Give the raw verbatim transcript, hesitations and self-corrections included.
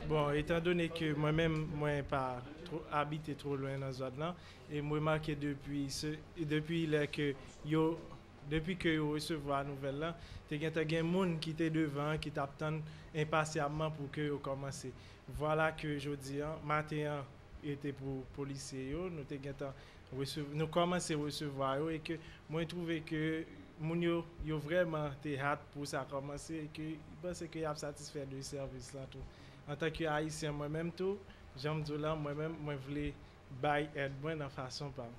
Bon, etan done ke mwen menm, mwen pa tro, abite tro lwen nan zòn nan, e m remake depi, se, depi lè ke yo, depi ke yo resevwa nouvèl lan, te gentan gen moun ki te devan, ki t ap tann enpasyabman pou ke yo kòmanse. Vwala ke jodi an, maten an, e te pou polisye yo, nou te gentan resev-, nou kòmanse resevwa yo, e ke mwen twouve ke moun yo, yo vrèman te hat pou sa kòmanse, e ke m panse ke y ap satisfè de sèvis lan tou. Antanke Ayisyen, mwen menm tou, jan m di w lan, mwen menm, mwen vle bay èd mwen nan fason pa m.